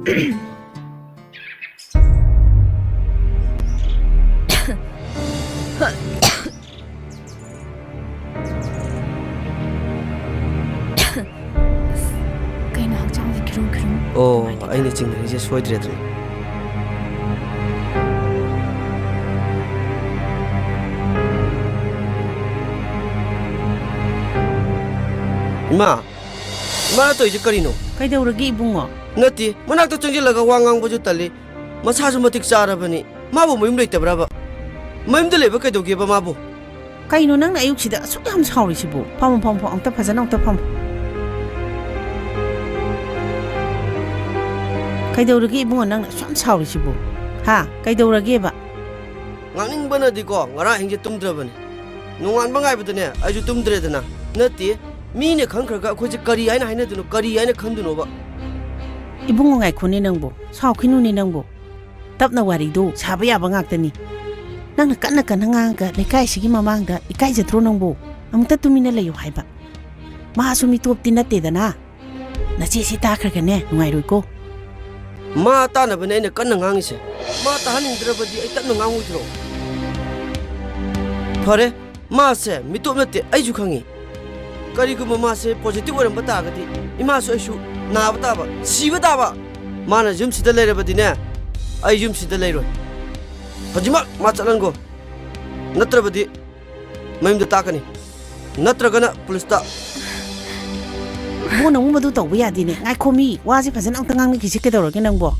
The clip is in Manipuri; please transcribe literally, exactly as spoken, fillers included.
ꯀꯩꯅꯣ ꯍꯛꯆꯥꯡꯁꯦ ꯈꯤꯔꯨꯝ ꯈꯤꯔꯨꯝ ꯑꯣ, ꯅꯨꯡꯉꯥꯏꯇꯦꯗ꯫ ꯑꯩꯅ ꯆꯤꯡꯅꯔꯤꯁꯦ ꯁꯣꯏꯗ꯭ꯔꯦꯗꯅ꯫ ꯏꯃꯥ, ꯏꯃꯥꯅ ꯇꯧꯔꯤꯁꯦ ꯀꯔꯤꯅꯣ? ꯀꯩꯗꯧꯔꯒꯦ ꯏꯕꯨꯡꯉꯣ? ꯅꯠꯇꯦ, ꯃꯅꯥꯛꯇ ꯆꯪꯁꯤꯜꯂꯒ ꯋꯥ ꯉꯥꯡꯕꯁꯨ ꯇꯜꯂꯤ, ꯃꯁꯥꯁꯨ ꯃꯇꯤꯛ ꯆꯥꯔꯕꯅꯤ꯫ ꯃꯥꯕꯨ ꯃꯌꯨꯝ ꯂꯩꯇꯕ꯭ꯔꯕ? ꯃꯌꯨꯝꯗ ꯂꯩꯕ ꯀꯩꯗꯧꯒꯦꯕ ꯃꯥꯕꯨ? ꯀꯩꯅꯣ ꯅꯪꯅ ꯑꯌꯨꯛꯁꯤꯗ ꯑꯁꯨꯛ ꯌꯥꯝ ꯁꯥꯎꯔꯤꯁꯤꯕꯨ? ꯐꯝꯃꯣ, ꯐꯝꯃꯣ, ꯐꯝꯃꯣ, ꯑꯝꯇ ꯐꯖꯅ ꯑꯝꯇ ꯐꯝꯃꯣ꯫ ꯀꯩꯗꯧꯔꯒꯦ ꯏꯕꯨꯡꯉꯣ ꯅꯪꯅ ꯑꯁꯨꯛ ꯌꯥꯝ ꯁꯥꯎꯔꯤꯁꯤꯕꯨ? ꯍꯥ? ꯀꯩꯗꯧꯔꯒꯦꯕ? ꯉꯥꯡꯅꯤꯡꯕꯅꯗꯤꯀꯣ ꯉꯔꯥꯡ ꯑꯍꯤꯡꯁꯦ ꯇꯨꯝꯗ꯭ꯔꯕꯅꯤ꯫ ꯅꯣꯡꯉꯥꯟꯕ ꯉꯥꯏꯕꯗꯅꯦ ꯑꯩꯁꯨ ꯇꯨꯝꯗ꯭ꯔꯦꯗꯅ꯫ ꯅꯠꯇꯦ, ꯃꯤꯅ ꯈꯪꯈ꯭ꯔꯒ ꯑꯩꯈꯣꯏꯁꯦ ꯀꯔꯤ ꯍꯥꯏꯅ ꯍꯥꯏꯅꯗꯣꯏꯅꯣ, ꯀꯔꯤ ꯍꯥꯏꯅ ꯈꯟꯗꯣꯏꯅꯣꯕ? ꯏꯕꯨꯡꯉꯣ ꯉꯥꯏꯈꯣꯅꯦ ꯅꯪꯕꯨ, ꯁꯥꯎꯈꯤꯅꯨꯅꯦ ꯅꯪꯕꯨ꯫ ꯇꯞꯅ ꯋꯥꯔꯤꯗꯣ ꯁꯥꯕ ꯌꯥꯕ ꯉꯥꯛꯇꯅꯤ꯫ ꯅꯪꯅ ꯀꯟꯅ ꯀꯟꯅ ꯉꯥꯡꯉꯒ ꯂꯩꯀꯥꯏꯁꯤꯒꯤ ꯃꯃꯥꯡꯗ ꯏꯀꯥꯏꯖꯗ꯭ꯔꯣ ꯅꯪꯕꯨ? ꯑꯃꯨꯛꯇ ꯇꯨꯃꯤꯟꯅ ꯂꯩꯌꯨ ꯍꯥꯏꯕ꯫ ꯃꯥꯁꯨ ꯃꯤꯇꯣꯞꯇꯤ ꯅꯠꯇꯦꯗꯅ꯫ ꯅꯆꯦꯁꯤ ꯇꯥꯈ꯭ꯔꯒꯅꯦ ꯅꯨꯡꯉꯥꯏꯔꯣꯏꯀꯣ꯫ ꯃꯥ ꯇꯥꯅꯕꯅꯦ ꯑꯩꯅ ꯀꯟꯅ ꯉꯥꯡꯉꯤꯁꯦ꯫ ꯃꯥ ꯇꯥꯍꯟꯅꯤꯡꯗ꯭ꯔꯕꯗꯤ ꯑꯩ ꯇꯞꯅ ꯉꯥꯡꯉꯣꯏꯗ꯭ꯔꯣ? ꯐꯔꯦ, ꯃꯥꯁꯦ ꯃꯤꯇꯣꯞ ꯅꯠꯇꯦ, ꯑꯩꯁꯨ ꯈꯪꯉꯤ꯫ ꯀꯔꯤꯒꯨꯝꯕ ꯃꯥꯁꯦ positive ꯑꯣꯏꯔꯝꯕ ꯇꯥꯔꯒꯗꯤ ꯏꯃꯥꯁꯨ ꯑꯩꯁꯨ ꯅꯥꯕ ꯇꯥꯕ, ꯁꯤꯕ ꯇꯥꯕ꯫ ꯃꯥꯅ ꯌꯨꯝꯁꯤꯗ ꯂꯩꯔꯕꯗꯤꯅꯦ, ꯑꯩ ꯌꯨꯝꯁꯤꯗ ꯂꯩꯔꯣꯏ꯫ ꯍꯧꯖꯤꯛꯃꯛ ꯃꯥ ꯆꯠꯍꯟꯒꯣ, ꯅꯠꯇ꯭ꯔꯕꯗꯤ ꯃꯌꯨꯝꯗ ꯇꯥꯛꯀꯅꯤ, ꯅꯠꯇ꯭ꯔꯒꯅ ꯄꯨꯂꯤꯁꯇ꯫ ꯏꯕꯨꯡꯉꯣ, ꯅꯪꯕꯨ ꯃꯗꯨ ꯇꯧꯕ ꯌꯥꯗꯦꯅꯦ꯫ ꯉꯥꯏꯈꯣ ꯃꯤ, ꯋꯥꯁꯦ ꯐꯖꯅ ꯑꯝꯇ ꯉꯥꯡꯅꯈꯤꯁꯤ꯫ ꯀꯩꯗꯧꯔꯒꯦ ꯅꯪꯕꯣ?